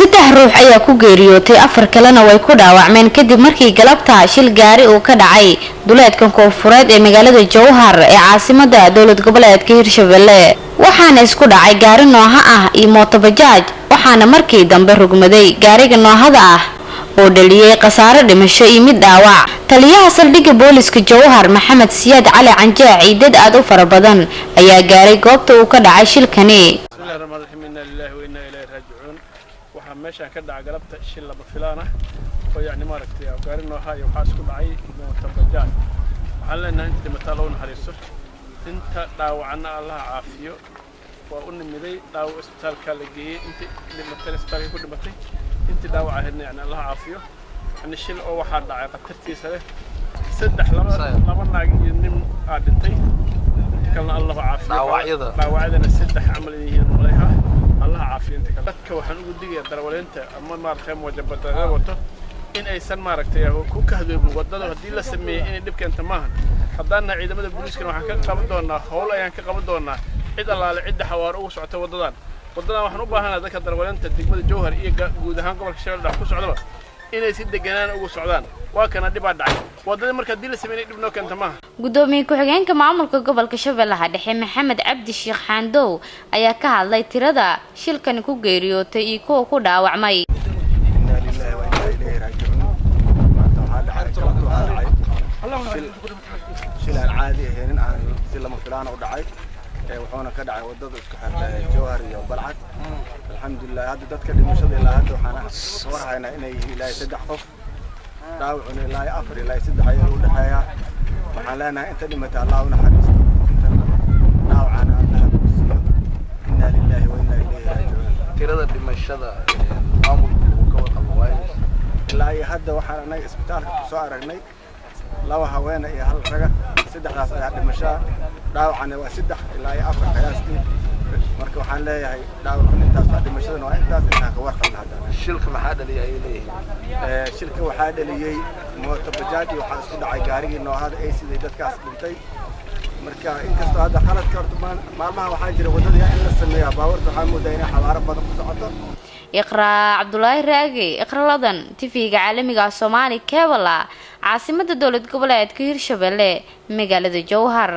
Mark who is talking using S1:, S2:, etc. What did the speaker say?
S1: Saddex ruux ayaa ku geeriyootay, afar kalena way ku dhaawacmeen kadib markii galabta shil gaari uu ka dhacay duleedka koonfureed ee magaalada Jowhar ee caasimada dowlad goboleedka Hirshabelle. Waxaana isku dhacay gaari Nooha ah iyo mootobajaaj, waxaana markii dambe rogmaday gaariga Noohada ah oo dhaliyay khasaare dhimasho iyo mid dhaawac. Taliyaha saldhigga booliska Jowhar, Maxamed Siyaad Cali Canjeex, iyo dad aad u fara badan ayaa gaaray goobta uu ka dhacay shilkani.
S2: Bismillahi raxmaan raxiim, inna lillahi wa inna ilayhi raajicuun. Waxaa meeshaan ka dhacay galabta shil lama filaan ah oo yacni maaragtay gaari Nooha iyo waxaa isku dhacay mooto bajaaj. Waxaan leenahay inta dhimataa loo naxariisto, inta dhaawacana Allaha caafiyo. Waa u nimiday dhaawac, isbitaalkaa la geeyey. Inta dhimatayna isbitaalkay ku dhimatay, intii dhaawac ahaydna yacni Allaha caafiyo. Yacni shil oo waxaa dhacay khatartiisa leh. Saddex, laba naag iyo nin aa dhintay, inta kalena Allahu caafiyo.
S3: Dhaawacyada?
S2: Dhaawacyadana saddex camal inay yihiin malayha. Allaha caafiyo inta kale. Dadka waxaan ugu digayaa, darawaliinta ama maaragtay moojabadada wato, in aysan maaragtay ku kahdoobin waddada haddii la sameeyey inay dhib keento maahan. Haddaan nahay ciidamada booliiskana, waxaan ka qaban doonaa howl, ayaan ka qaban doonaa cid allaale cidda xawaaro ugu socota waddadan. Waddadan waxaan u baahanahay dadka darawaliinta degmada Jowhar iyo guud ahaan gobolka Shabeelle Dhexe ku socdaba inay si deganaan ugu socdaan. Waa kana dhibaa dhacay waddadii, marka haddii la sameeyey dhib noo keenta maaha.
S1: Gudoomiye ku-xigeenka maamulka gobolka Shabeellaha Dhexe, Maxamed Cabdi Sheekh Xaandow, ayaa ka hadlay tirada shilkani ku geeriyootay iyo kuwa ku dhaawacmay.
S4: Inna lillahi wa inna ilayhi raajicuun. Maanta waxaa dhacay, galabta waxaa dhacay shil, shil aan caadi ahaynin, aan si lama filaana u dhacay. Wuxuuna ka dhacay wadada isku xirta Jowhar iyo Balcad. Alxamdulilah, hadda dadka dhimashada ilaa hadda waxaan ka war haynaa inay yihiin ilaa saddex qof, dhaawacuna ilaa afar ilaa saddex ayaa u dhexeeya. Waxaan leenahay inta dhimatay Allah u naxariisto, inta dhaawacana Allah bogsiiyo. Inna lillahi wa inna ilayhi raajicuun.
S3: Tirada dhimashada maamulku uu ka warqabo waa
S4: Ilaa iyo hadda waxaan anaga isbitaalka kusoo aragnay laba haweena iyo hal raga. Saddexdaas ayaa dhimashaa, dhaawacana waa saddex ilaa iyo afar qiyaastii. Marka waxaan leeyahay dhaawacuna intaas waa, dhimashadana waa intaas intaan ka warqabna hadda.
S3: Shilka maxaa dhaliyay ayay leeyihiin?
S4: Shilka waxaa dhaliyey mooto bajaaj iyo waxaa isku dhacay gaarigii Noohada ay siday dadkaas dhintay. Marka inkastoo hadda khaladka horta maalmaha waxaa jira waddada in la sameeyaa, baabuurta waxaa moodaa inay xawaaro badan ku socoto.
S1: Iqraa Cabdulaahi Raage, Iqraladan, TV-ga caalamiga Soomaali Cable, caasimada dowlad goboleedka Hirshabelle, magaalada Jowhar.